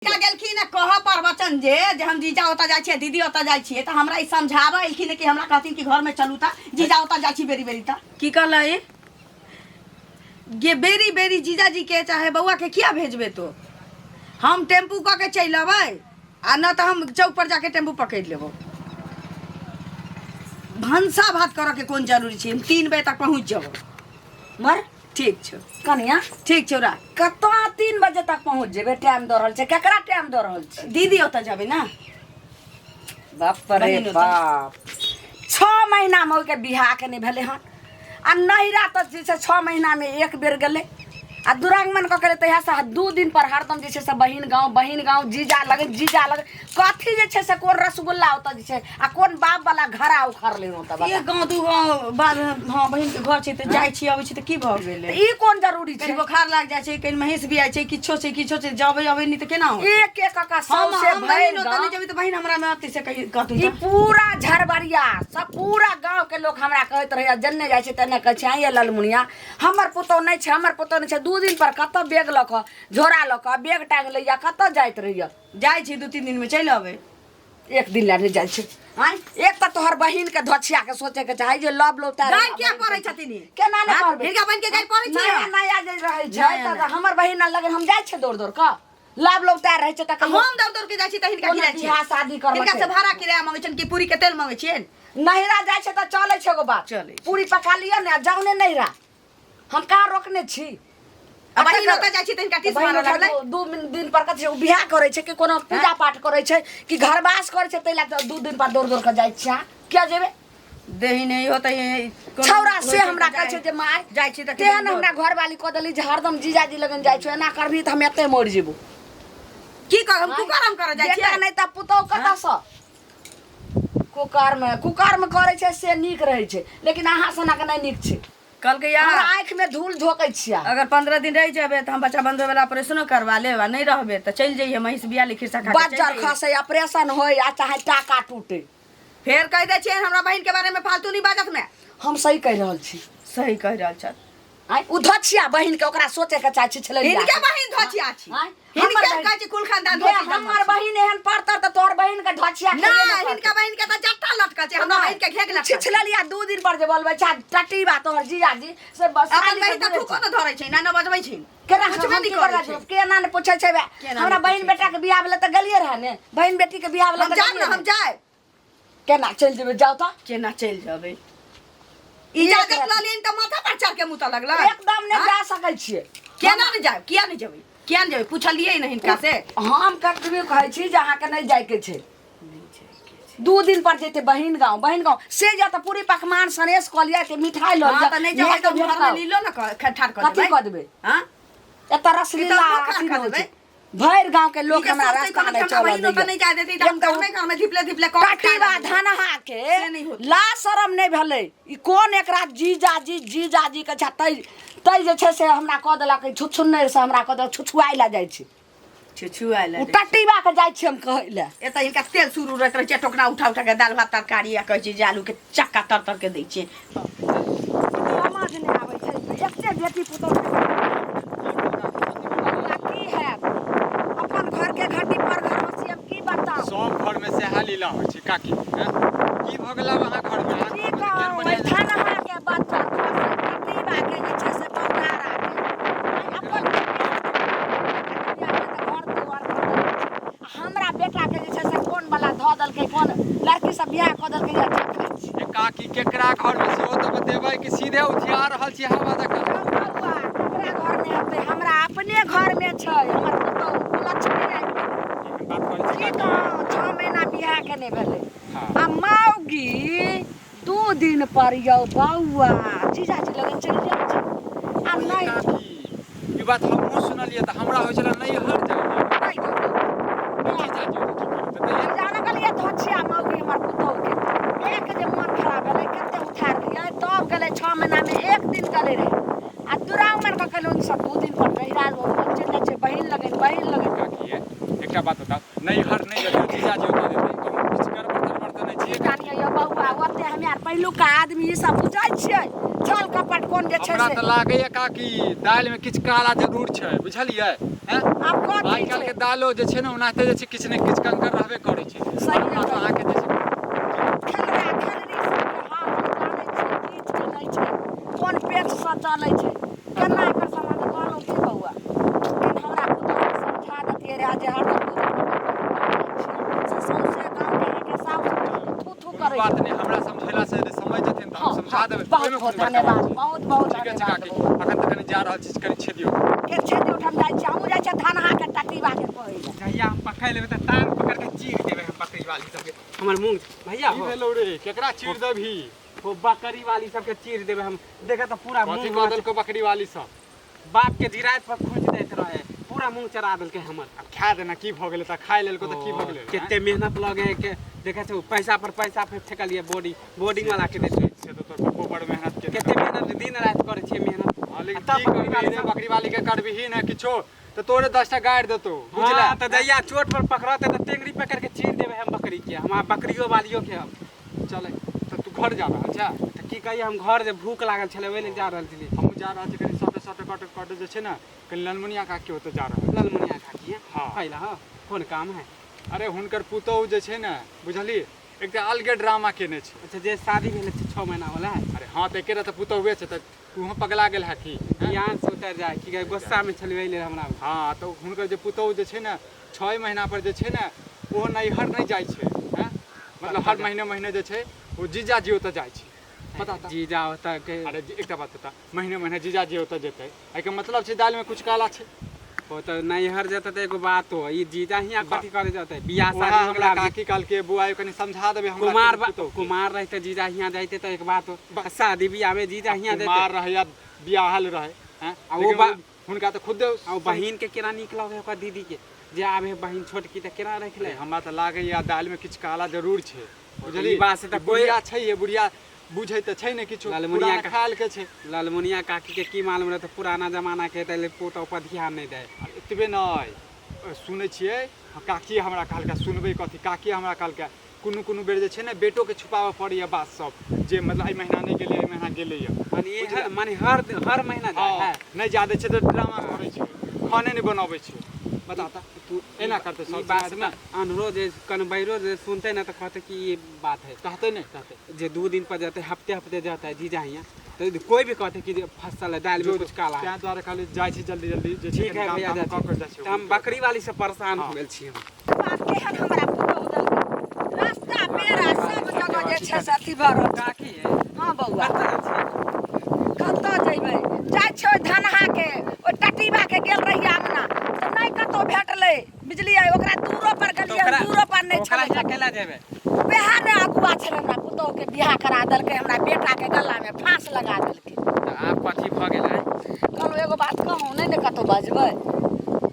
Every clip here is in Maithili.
का गेलखिन आ कहऽ प्रवचन जे जे हम जीजा ओतऽ जाइ छियै, दीदी ओतऽ जाइ छियै, तऽ हमरा ई समझाबऽ एलखिन कि हमरा कहथिन कि घरमे चलू तऽ जीजा ओतऽ जाइ छी बेरी बेरी। तऽ की कहलै गे? बेरी बेरी जीजाजी के चाहे बौआ के किया भेजबे? तो हम टेम्पू कऽ के चलि अबै आ न तऽ हम चौक पर जाके टेम्पू पकड़ि लेबो। भनसा भात करऽ के कोन जरूरी छै? हम 3 बजे तक पहुँच जेबो। मर। ठीक छौ। कनिया। ठीक छौ, राख। कतऽ 3 बजे तक पहुँच जेबै? टाइम दऽ रहल छै? केकरा टाइम दऽ रहल छै? दीदी ओतऽ जेबै ने। बाप रे। बहिन ओतऽ। बाप, 6 महीनामे ओहिके बियाहके नहि भेलै हन आ नैहरा तऽ जे छै 6 महीनामे एक बेर गेलै आ दुरागमन कऽ के तहियासँ 2 दिन पर हरदम जे छै से बहिन गाँव, बहिन गाँव, जीजा लगे, जीजा लगे। कथी जे छै से कोन रसगुल्ला ओतऽ जे छै आ कोन बाप वाला घड़ा उखड़लै ओतऽ बता। एक गाँव दू गाँव बाद हँ, बहिन के घर छै तऽ जाइ छी अबै छी, तऽ की भऽ गेलै? तऽ ई कोन जरूरी कहीं छै? बोखार लागि जाइ छै, कहीं महींस भी जाइ छै, किछो छै, किछो छै, जबै अबै नहि तऽ केना होतै? एक एक कऽ हम सौंसे हम भरि बहिन ओतऽ गाँव नहि जेबै तऽ बहिन हमरा मे अतै से कही कहतुन? ई तऽ पूरा झरबरिया सब पूरा गांव के लोग हमरा कहैत रहैया, जन्ने जाइ छै तन्ने कहै छै, आइये ललमुनिया, हमर पुतोह नहि छै, हमर पुतोह नहि छै। 2 दिन पर कतऽ बैग लऽ कऽ, झोरा लऽ कऽ, बैग टांग लैया, कतऽ जाइत रहैया? जाइ छी, 2-3 दिन मे चलि अबै। एक दिन लए नहि जाइ छै। आँय, एक तऽ तोहर बहिन के धोछिया के सोचे के चाही जे लव लो। गारि किया पड़ै छथिन ई? केना नहि हाँ? पढ़बै? हिनका बहिन के गारि पड़ै छै? नया नया जे रहै छै नया तऽ नया। हमर बहिन लगे हम जाइ छियै दौड़ दौड़ कऽ, लाभ लो तैयार रहै छै तऽ कहियो हम दौड़ दौड़ के जाइ छी तऽ हिनका कोनो की जाइ बियाह छियै? शादी करलकै। हिनका से भाड़ा किराया मंगै छियनि कि पूरी के तेल मंगै छियनि? नैहरा जाइ छै तऽ चलै छै एगो बात। चलै छै। पूरी पका लिअ ने आ जाउ ने नैहरा, हम कहाँ रोकने छी? आ बहिन ओतऽ जाइ छी तऽ हिनका टीस बहिन मारऽ ओतऽ लगलै। 2 दिन पर कथी छै, ओ बियाह करै छै कि कोनो पूजा पाठ करै छै कि घरवास करै छै, ताहि लए तऽ 2 दिन पर दौड़ दौड़ कऽ जाइ छियै अहाँ। किया जेबै? देही नहि होतै कोनो छौड़ा से होइ छै हमरा तऽ कहै छै जे माय जाइ छी तऽ तेहन हमरा घरवाली कऽ देली जे हरदम जीजाजी लगन जाइ छौ, एना करबही तऽ हम एते मरि जेबो। की कर, हम कुकरम करऽ जाइ बेटा छियै? नहि तऽ पुतहु कतऽसँ? कुकर्म कुकर्म करै छै से नीक रहै छै, लेकिन अहाँ सनक नहि नीक छै। कहलकै या हमरा आँखिमे धूल झोकै छियै। अगर 15 दिन रहि जेबै तऽ हम बच्चा बंधे वाला ऑपरेशनो करवा लेब आ नहि रहबै तऽ चलि जइहे, महींस बिया ली, खिरसा खा के चलि बज्जर जइहे। खसै, ऑपरेशन होय आ चाहे टाका टूटे। फेर कहि दै छियै, हमरा बहिन के बारे में फालतू नहीं बाजत में। हम सही कहि रहल छी। सही कहि रहल छथि। आँय, ओ धोछिया बहिन के ओकरा सोचे के चाहे छै छलै। हिनके बहिन धोछिया छी। आँय, हिनके हमर बहिन- कहै छी कुल खानदान गे, धोछी। हमर बहिन एहन पड़तर तऽ तोहर बहिन के धोछिया ना, खेबे नहि करतै। हिनका बहिन के तऽ जट्टा लटकल छै, हमरा बहिन के घेघ लटकल छै। छिछललिया 2 दिन पर जे बोलबै छै टटीबा तोहर जीजाजी से बस अपन साली बहिन से तऽ दूरे थूको छै। ने धरै छै ना, न बजबै छै। केना पुछबे हम नहि की करै करबै छै। केना नहि पूछै छै बे? केना हमरा नहि बहिन पूछै? बेटा के बियाह भेलै तऽ गेलियै रहए ने, बहिन बेटी के बियाह भेलै हम तऽ जायब गेलियै ने, हम ने। जायब। केना चलि जेबै? जाउ तऽ। केना चलि जेबै? इजाजत लऽ लियनि तऽ माथा पर चढ़ के मुतऽ लगलै। एकदम नहि जा सकै छियै। केना नहि जायब? किया नहि जेबै? किया नहि जेबै? पुछलियै ने हिनका से? हम कतबी कहै छी जे अहाँके नहि जायके छै, 2 दिन पर जेतै बहिन गाँव, बहिन गाँव से जा तऽ पूरी पकवान सनेस कऽ लिअ के मिठाई लऽ हँ लिअ। तऽ नहि जेबै मायके तऽ घरमे भेटतौ। लीलो ने ठाढ़ कऽ कथी देबै। कऽ देबै? हँ। एतऽ रसलीला ई तऽ धोखा अथी कऽ नहि होइ देबै। छै, भरि गाँव के लोक ई जे हमरा सोचतै रास्ता कोनो नहि कि हमरा चलऽ बहिन ओतऽ दैया। नहि जाय देतै तऽ हम एक तऽ घरमे घरमे धिपले धिपले कऽ के कटिबा खाय लगबै। धनहा के से नहि होतै। ला शरम नहि भेलै। ई कोन एकरा जीजाजी जीजाजी के छै तै तै जे छै से हमरा कऽ देलक छुछुन्नर से, हमरा कऽ देलक छुछुआइ लए जाइ छै। छुछुआइ लए ओ टटीबा के जाइ छी हम कहै लए। एतऽ हिनका तेल शुरू रहैत रहै छै, टोकना उठा उठा के दालि भात तरकारी आ कहै छै जे आलूके चक्का तर तर के दै छियै। समझ नहि आबै छै, एते बेटी पुतोह के बौआ की हैत? अपन घर के घटी पर घर हँसी, हम की बताउ? सब घर में सएह लीला होइ छै काकी। हैं? की भऽ गेल आब अहाँ घर में? अहाँ की घर में तऽ केहन कहू, बढ़िआँ ओहि धनहा के बच्चा खसै, कटिबा के जे छै से बौनारा के अपन घर दुआर धऽ देलकै। हमरा बेटा के जे छै से कोन बला धऽ देलकै, कोन लड़की सब बियाह कऽ देलकै या देखै छी। ए काकी, केकरा घर में सेहो तऽ बतेबै कि सीधे उठिया रहल छी हवा जकाँ? यौ बौआ, ककरा घर में हेतै? हमरा अपने घर में छै हमर पुतहु कुलक्ष्मी आबि गेलै। एहन बात करै छी की काकी? कहू, 6 महीना बियाह के नहि भेलै हँ आ मौगी 2 दिन पर यौ बौआ जीजाजी लगन चलि जाइ छै आ ओ नहि काकी, ई बात हमहूँ सुनलियै तऽ हमरा होइ छलै नैहर जाइ नहि जीजाजी ओतऽ की करतै तऽ जाने गेलियै धोछिया मौगी हमर पुतहुके एक जे मन खराब भेलै, कते उठार दियै तब गेलै। 6 महीनामे एक दिन गेलै रहै आ दुरागमन कऽ के सब 2 दिन पर नैहरा चलि जाइ छै बहिन लगन, बहिन लगन। काकी ये, एकटा बात बताउ, नैहर नहि जेतै, जीजाजी ओतऽ जेतै, कहूँ किछु गड़बड़ तड़बड़ तऽ नहि छियै? जानिए यौ बौआ, ओते हमे आर पहिलुका आदमी ई सब बुझै छियै, छल कपट कोन जे छै हमरा से तऽ लागैया काकी, दालिमे किछु काला जरूर छै, बुझलियै? हैं? आब कथी आइ काल्हि छै के दालो जे छै ने ओनाहिते जे छै किछु ने किछु कंकर रहबे करै छै सही हमरा तऽ अहाँके जे छै खेलरा खेलरी सबके हाल हम जानै छियै की छै नहि छै कोन पेटसँ चलै छै केना एकर समाधान कहलहुँ की बौआ लेकिन हमरा पुतोहके समझा दैतियै रहए जे हरदम से सौंसे गाँवके अहाँके साउस थू थू कोनो करै बात नहि हमरा समझेला से यदि समझ जेथिन तऽ हम हँ, समझा हँ, देबै बहुत ओहिमे बहुत कोनो बड़का धन्यवाद बात छै। बहुत बहुत ठीके छै धन्यवाद काकी बौआ अखन तऽ कनि जा रहल छी कनि छेदियौ के छेदी ओहिठाम जाइ छी हमहूँ जाइ छियै धनहाके टटीबाके कहै लए जहिया हम पकड़ि लेबै तऽ टांग पकड़ के चीर देबै हम बकरी वाली सबके हमर मूंग भैया की हो भेलौ रे केकरा चीर देबही हो बकरी वाली सबके चीर देबै हम देखा तऽ पूरा कथी मूंग कऽ देलकौ बकरी वाली सब बाप के जिरायत पर खुजि दैत रहे पूरा मूंग चरा देलकै हमर आब खा देना की भऽ गेलै तऽ खाय लेलको तऽ की भऽ गेलै कते मेहनत लगे है के देखै छै पैसा पर पैसा फेर फेकलियै बोर्डिंग बोर्डिंग वाला के देते से तऽ तोर पप्पो बड़ मेहनत केने कते मेहनत दिन राति करै छियै मेहनत हँ लेकिन आ तब की बकरी करबिही वाली रे सब बकरी वाली के करबिही ने किछो तऽ तोरे 10 टा गारि देतौ बुझला हाँ, तऽ जहिया चोट पर पकड़तै तऽ टेंगरी पकड़ के चीर देबै हम बकरी के हमरा बकरियो वालियो के हम चले तऽ तू घर जा रहल छै तऽ की कहियै हम घर जे भूख लागल छलै ओहि लेल जा रहल छलियै हमहूँ जा रहल छी कनि सटे सटे कट कट जे छै ने कनि ललमुनिया काकी ओतऽ जा रहल ललमुनिया काकी हाँ। कैला हो कोन काम है अरे हुनकर पुतोहु जे छै ने बुझलियै एकटा अलगे ड्रामा केने छै अच्छा जे शादी भेल छै 6 महीना वाला है अरे हाँ तऽ एकेटा तऽ पुतोहुए छै तऽ तूहो पगला गेल है की हैं? ज्ञान से उतर जाए की कहे गुस्सा में छलियै ओहि लेल हमरा हाँ तऽ हुनकर जे पुतोहु जे छै ने 6 महीना पर जे छै ने ओहो नैहर नहि जाइ छै हैं? मतलब हर महीने महीने जे छै ओ जीजाजी ओतऽ जाइ छै पता तऽ जीजा ओतऽ के अरे एकटा बात बता महीने महीने जीजाजी ओतऽ जेतै एहिके मतलब छै दालिमे कुछ काला छै ओ तऽ नैहर जेतै तऽ एगो बात हो ई जीजा हियाँ कथी करे जेतै बियाह वएह शादी हो हमरा गेला काकी कहलकै बौआ यौ कनि समझा देबै हमरा कुमार कनि पुतोहुके। कुमार रहते जीजा हियाँ जाइते तऽ एक बात हो शादी बियाह में जीजा हियाँ कुमार जेतै रहै या बियाहल रहै हैं आ ओ लेकिन हुनका तऽ खुदे आ ओ बहिन के केना नीक लगे ओकर दीदी के जे आबे बहिन छोटकी तऽ केना रख ले अरे हमरा तऽ लागैया दालिमे किछु काला जरूर छै बुझलियै ई बात से तऽ ई बुढ़िया छै ये बुढ़िया बुझै तऽ छै ने किछु लालमुनिया पुराना का- खायल के छै ललमुनिया काकी के की मालूम रहै तऽ पुराना जमाना के तऽ पोता पर ध्यान नहि दै आ एतबे नहि सुनै छियै हँ, काकी हमरा कहलकै सुनबै कथी काकी हमरा कहलकै कोनो कोनो बेर जे छै ने बेटोके छुपाबऽ पड़ैए बात सब जे मतलब एहि महीना नहि गेलै एहि महीना गेलैए माने ई हर माने हर हर महीना जाइ हँ है नहि जा दै छै तऽ ड्रामा करै छै खाने नहि बनबै छै बता तऽ तू एना करतै ई सब बात समाजमे अनरो जे कनबैरो जे सुनतै ने तऽ कहतै कि ई बात है कहतै नहि कहतै जे 2 दिन पर जेतै हफ्ते हफ्ते जेतै जीजा हियाँ तऽ कोई भी कहतै कि जे फसल है दालि में कुछ काला है ताहि दुआरे कहलियै जाइ छी जल्दी जल्दी जे छै ठीक है कनि काम भैया ताम जाइ कऽ कऽ जाइ छी छी तऽ हम बकरी वाली से परेशान हो गेल छी हम बाप केहन हमरा पुतोहु देलकै रास्ता पेड़ा सब जगह जे छै से अथी भऽ रहल छै काकी है हँ बौआ कतऽ जाइ छियै? कतऽ जइबै जाइ छै ओहि धनहाके ओहि टटीबाके गेल रहियै अङ्गना तऽ नहि कतहु भेटलै बुझलियै ओकरा दूरो पर तऽ गेलियै ओकरा दूरो पर नहि ओकरा छलै हियाँ कैला जेबै वएह ने अगुआ छलै हमरा पुतोहुके बियाह करा देलकै हमरा बेटाके गलामे फाँस लगा देलकै तऽ आब कथी भऽ गेलै कहलहुँ एगो बात कहूँ नहि ने कतहु बजबै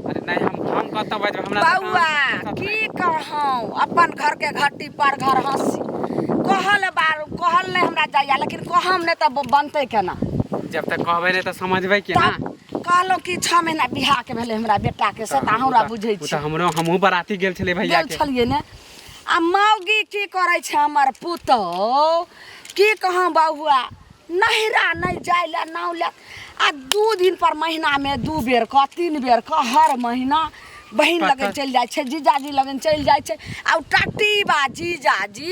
अरे नहि हम कतऽ बजबै हमरा तऽ बौआ काम की कहूँ अपन घरके घट्टी पर घर हँसी कहल बार कहल नहि हमरा जाइया लेकिन कहम नहि तऽ बनतै केना जब तक कहबै नहि तऽ समझबै केना तब कहलहुँ कि 6 महीना बियाहके भेलै हमरा बेटाके से तऽ अहूँ बुझै ओ छी तऽ हमरो हमहूँ बराती गेल छलियै भैया गेल के छलियै ने आ मौगी की करै छै हमर पुतोहु की कहूँ बौआ नहिरा नहि जाय लए नाव लए आ 2 दिन पर महीनामे 2 बेर कऽ 3 बेर कऽ हर महीना बहिन लगन चलि जाइ छै जीजाजी लगन चलि जाइ छै आ ओ टटीबा जीजाजी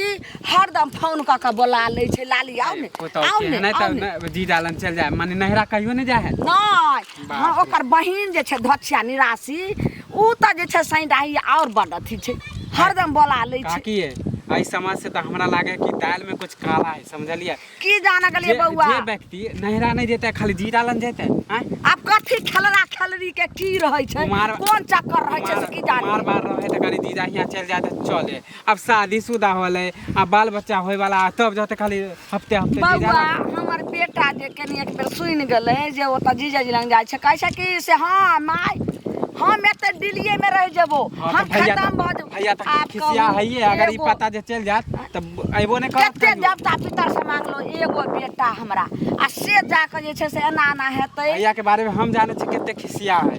हरदम फोन कऽ कऽ बोला लै छै लाली आउ ने पुतोहु आउ के ने नहि आउ तऽ ने जीजा लग चलि जाय माने नहिरा कहियो नहि जाइ है नहि हँ ओकर बहिन जे छै धोछिया निराशी उ तऽ जे छै सैंडाही आओर बड अथी छै हरदम बोला लै छै काकी ये एहि समाज से तऽ हमरा लागे है कि दालि में कुछ काला है समझलियै की जाने गेलियै जे बौआ जे व्यक्ति नहिरा नहि जेतै खाली जीरा लग जेतै आँय आब कथी खेलरा खेलरी के की रहै छै कुमार कोन चक्कर रहै छै से की कुमार जानी बार रहे तऽ कनी जीजा हियाँ चलि जाए तऽ चले अब शादी शुदा होलै आ बाल बच्चा होय वाला तब जते खाली हफ्ते हफ्ते जीजा बौआ लग हमर बेटा जे कनि एक बेर सुनि गेलै जे ओतऽ जीजाजी लग जाइ छै कहै छै कि से हँ माय हम एते दिल्लीए में रह जेबो हाँ, तऽ हम भैया खत्म भऽ जेबो भैया तऽ आब खिसिया कहू, हइये अगर ई एगो पता जे चलि जायत तऽ अयबो नहि करत कते कहियो। देवता पितर से मांगलो एगो बेटा हमरा आ से जाके जे छै से एना एना हेतै भैया के बारे में हम जाने छी कते खिसिया है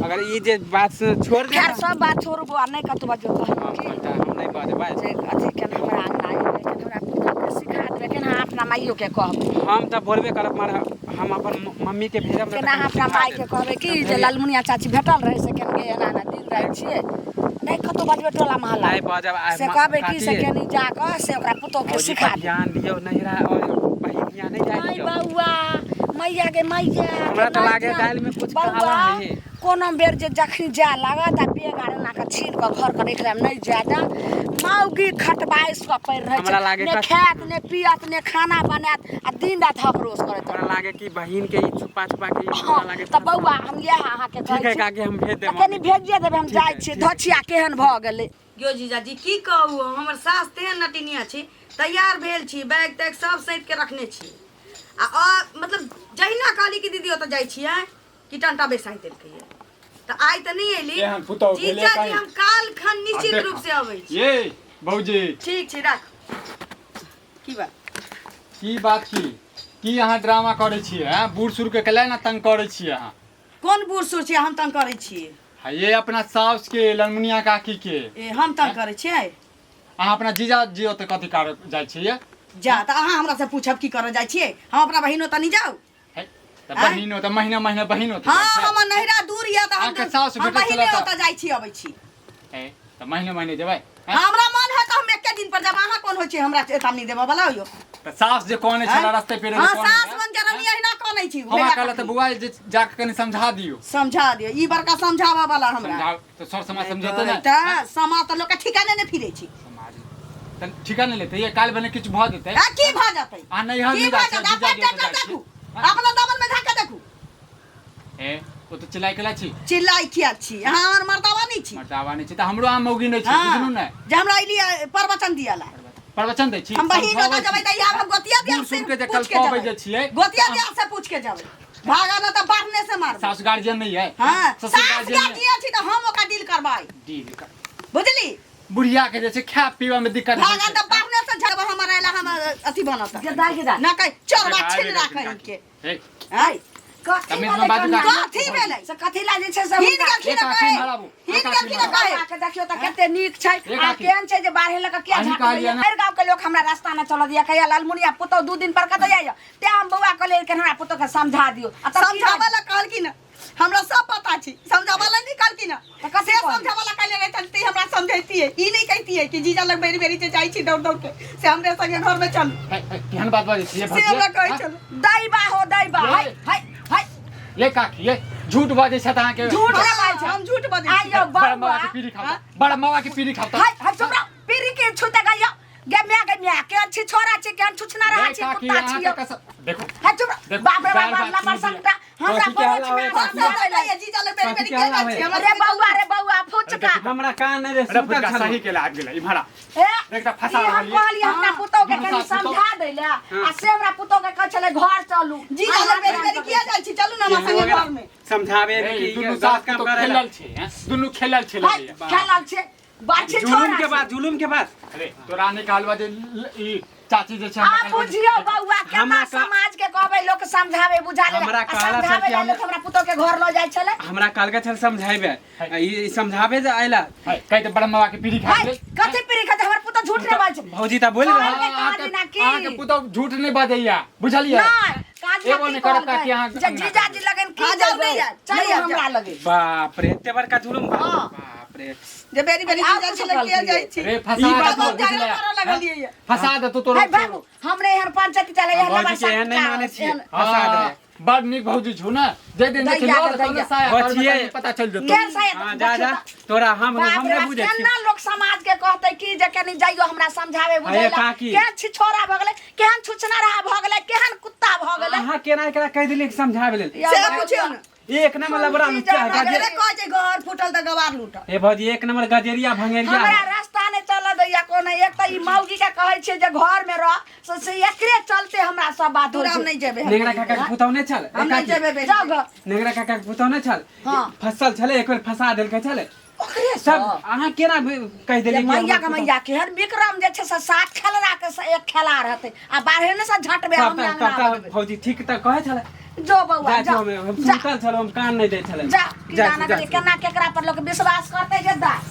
अगर ई जे बात से छोड़ दे खैर सब बात छोड़ू बौआ नहि कतौ बाजू कहलहुँ हम की तऽ हम नहि बजबै जे अथी केना हमरा अंगना एबै केना हमरा पुतोहके सिखा देबै केना अपना माइयो के कहबै। हम तऽ बोलबे करब, मगर हम अपन मम्मी के भेजब ने। केना अहाँ अपना माय के कहबै कि जे लालमुनिया चाची भेटल रहै से केन गे, एना एना दिन राति छियै, नहि कतौ बजबै टोला महल्ला नहि बजब आ से कहबै कि से काकी, केनी जा कऽ से ओकरा पुतोह के भौजी सिखा पर दियौ। ध्यान दियौ, नहिरा और बहिन हियाँ नहि जाय नहि दियौ। बौआ, मैया गे मैया। हमरा तऽ नहि लागे ध्यान- दालिमे कुछ बौआ, काला है। कोनो बेर जे जखनी जाय लागत आ बेग आर एना कऽ छीन कऽ घर के राखि लेब, नहि जाय देब। मौगी खटबाइस कऽ पड़ि रहै हमरा छै, लागे ने खायत ने पियत ने खाना बनायत आ दिन राति हकरोस करैत हमरा रहत। लागे कि बहिन के ई छुपा छुपा के ई हमरा हँ लागे। तऽ बौआ, हम इएह अहाँके ठीक कहै है छी। काकी, हम भेज तऽ देब। कनि भेजिए देबै, हम ठीक जाइ है, छियै। ठीक है। धछिया केहन भऽ गेलै। यो जीजाजी, की कहू हम, हमर सास तेहन नटिनिया छी। तैयार भेल छी, बैग तैग सब सैत के रखने छी आ मतलब जहिना कहली कि दीदी ओतऽ जाइ छियै कि टंटा बेसाहि देलकै। तऽ आइ तऽ नहि एली। एहन पुतहु भेलै जीजाजी, कहीं। हम काल खन निश्चित आ रूप से अबै छी। ये भौजी। ठीक छै, राख। की बात? की बात? की की अहाँ ड्रामा करै छियै? हैं, बूढ़ सूढ़ के कैला ना तंग करै छियै अहाँ? कोन बूढ़ सूढ़ छियै हम तंग करै छियै? हाँ, ये अपना साउस के, ललमुनिया काकी के। ए, हम तंग करै छियै? अहाँ अपना जीजा जी ओतऽ कथी कर जाइ छियै? जा तऽ अहाँ हमरा से पूछब की करऽ जाइ छियै? हम अपना बहिन ओतऽ नहि जाउ? है, तऽ आँय? बहिन ओतऽ महीना महीना बहिन ओतऽ हाँ जाइ छै? हमर नैहरा दूर यऽ तऽ हम अहाँके साउस हम भेटल बहिने छलै तऽ? ओतऽ जाइ छी, अबै छी। है, तऽ महीने महीने जेबै? हैं? हमरा मन है तऽ हम एके दिन पर जाब। अहाँ कोन होइ छी हमरा चेतावनी देबऽ वाला यौ? तऽ सास जे कहने छलै रस्ते पेरे जे हाँ कहने सास रहै, मन जरनी अहिना कनै छी। हमरा भेड़ा कहलक तऽ कखनी। बौआ जे जाके कनि समझा दियौ। समझा दियौ, ई बड़का समझाबऽ वाला हमरा। समझा तऽ सर समाज समझेतै ने? तऽ समाज तऽ लोकके ठिकाने नहि फिरै छी। समाज तऽ ठिकाने लेतै, ये काल्हि भने किछु भऽ जेतै। आ की भऽ जेतै? आ नैहर की नहि भऽ जाइ छै, जेतै? जीजा अपन जी ओतऽ ट्रैक्टर जाइ छै। देखू, अपना दामन में झाँक के देखू। ए, ओ तऽ चिल्लाइ केला छी? चिल्लाइ किया छी? अहाँ हमर मर्दावा नहि छी? मर्दावा नहि छी तऽ हमरो अहाँ मौगी नहि छी। हाँ, बुझलहुँ ने? जे हमरा अइली प्रवचन दियाला। प्रवचन दै छी? हम बहिन समझाबै ओतऽ जेबै छी। तऽ आब हम गोतिया दियार बूढ़ से सूढ़ के जे पूछ कल के कहबै जेबै। जे छियै। गोतिया दियार से पूछ के जेबै, भागा न तऽ बाढ़ने से मारबै। सासु गार्जियन नहि है? हाँ, ससुर सास गार्जियन नहि? गार्जियन छी तऽ हम ओकरा डील करबै। डील कर। बुझली? बुढ़िया के जे छै खाय पीबा में दिक्कत होइ भागा छै। तऽ बाढ़ने से झड़ब, हमर अयला हम अथी बनत। गेदा गेदा। ना कहि चोरबा देखा, छीन आबि राखै गेलखिन के। हे, आय कथी तमीज भेलै में बाजू कनिया? काकी। कथी भेलै? से कथी ला जे छै से हिन हुनका गेलखिन एक आँखि कहे, माराबू, हिन एक आँखि गेलखिन माराबू। कहे। बौआ के देखियौ तऽ कते नीक छै एक आ आँखि। केहन छै जे बाढ़े लऽ कऽ किया अहीं झाँक कहलियै ने। भरि गाँव के लोक हमरा रास्ता मे चलऽ दिया, कहिया लालमुनिया पुतहु 2 दिन पर कतऽ जाइया, तें हम बौआ कहलियै कि हमरा पुतहु के समझा दियौ। आ तब की समझाबै लए कहलखिन, हमरा सब पता छै। समझाबै लए नहि कहलखिन। तऽ कथी से कहली? समझाबै लए कहले रहै तऽ हमरा समझैतियै, ई नहि कहितियै कि जीजा लग बेरी बेरी जे जाइ छी दौड़ दौड़ के, से हमरे संगे घर में चलू। हे, हे, केहन बात बाजै छियै से भौजी? हमरा कहै हाँ? छलै। दैबा हो दैबा, ये। हाय हाय हाय। ये काकी, ये झूठ बाजै छथि अहाँके। झूठ नहि हाँ, बाजै छै। हम झूठ बजै छी। आइयो बड़ा बौआ मावा के पीढ़ी खाओ, बड़ा मावा के पीढ़ी खाओ। हाय हाय, चुप रहो, पीरी के छूते गइयो गे म्या, गे म्या, केहन छी छोरा छी, केहन छुछना रहा ये छी, काकी, कुत्ता अहाँके छियो। देखो। हाय चुप रहो। देखो, बाप रे बाप, गाल बात लबर सुनि संगटा हमरा कथी के परोछ हल्ला में होय आवाज काकी? आबै समझाबै जीजा लग बेरी कथी बेरी के के हल्ला जाइ छी होय? हमरा रे बौआ, रे बौआ, फुचका। हमरा कान नहि रहे, अरे सुतल फुटका छलहुँ। सही के आबि गेलै इम्हरा। ए, देख तऽ फंसा ई हम रहलियै। कहलियै हमरा पुतोह के दुनू कनि सास पुतोह। समझा दै ले आ से हमरा पुतोह के कहै छलै घर चलू। जीजा लग बेरी बेरी किया जाइ छी? चलू ने हमरा संगे घर में। समझाबे ए, कि दुनू गलत सास काम पुतोह करै ला। खेलल छै, हैं? दुनू खेलल छै हाय, लगैया। खेलल छै बाछी जुलूम छोरा के छै। बाद, जुलूम के बाद। अरे तोरा नहि कहलबा जे ई चाची जे छै हमरा आ कहलबा जे- बुझियौ बौआ, केना हमरा समाज के कहबै, लोक समझाबै बुझाबै हमरा आ कहला समझाबै छल कि ले लोक हमरा पुतोह के घर लऽ जाइ छलै। हमरा कहलकै छल समझाइबे, आ ई समझाबे जे अयला। है, कहि तऽ बड़ा मावा के पीढ़ी खा हाय, गेलै। कथी पीरी खाते? हमर पुतोह झूठ नहि बाजै छै। भौजी तऽ बोलि रहल। कहलकै अहाँके काज ना की? अहाँके पुतोह झूठ नहि बाजैया, बुझलियै? नहि, काज एगो की नहि करब कहलकै? काकी अहाँ जे जीजाजी लगन की हाँ, जाउ, जेबै? नहि आयब, चलू नहि आयब, हमरा जाउ। लगे। बाप रे, एते बड़का जुलूम, हाँ। बाप रे। जे बेरी बेरी आब जीजा कुछो छी लग किया कहलकै। जाइ छी? रे फंसा ई बात देतौ, बहुत झगड़ा बुझलियै? करऽ लगलियै ये। फंसा देतौ तोरा। हाय बाबू, हमरे एहन पंचायती चले एहन भौजी के एहन नहि मानै छियै। फंसा हाँ, दे। बड़ नीक भौजी छौ ने, जे दिन जे छै दैया लऽ गे देतौ ने दैया। साया तर में बचिए। तनी पता चलि जेतौ। केहन साया? हाँ, जा जा, तोरा हम बाप रे हमरे बाप, बुझै छियै। केना लोक समाज के कहतै कि जे कनी जाइयो हमरा समझावे बुझै अरे ला। काकी। केहन छिछोरा भऽ गेलै, केहन छुछना रहा भऽ गेलै, केहन कुत्ता भऽ गेलै। अहाँ केना एकरा कहि देलियै कि समझाबै लेल? या से बाबू। पुछियौ ने। एक नंबर लबड़ा लुच्चा है। अरे गजे कहै छै घर फूटल तऽ गवार लूटल। ए भौजी, एक नंबर गजेरिया भंगेरिया। हमरा रास्ता नहि चलऽ दैया कोनो। एक तऽ ई मौगी के कहै छियै जे घर में रह, से से एकरे चलते हमरा सब बात दूर होइ हम छै। नहि जेबै हम। नेंगरा काका के पुतहु नहि छल? हम नहि जेबै बेटी। जाउ घर। नेंगरा काका के पुतहु नहि छल? हाँ। फसल छलै, एक बेर फंसा देलकै छलै ओकरे सब। अहाँ केना कहि देलियै कि मैया हमर के पुतहु- मैया, केहन विक्रम जे छै से 7 खेलरा के से 1 खेला रहतै आ बारहे ने से झटबे तब हम तब अंगना तब बजबै। भौजी ठीक तऽ कहै छलै। जो बौआ, जा जा। हम जा। सुतल छलहुँ, हम कान नहि दै छलै। जा की जा जाना जा। केना केकरा पर लोक विश्वास करतै जे दा।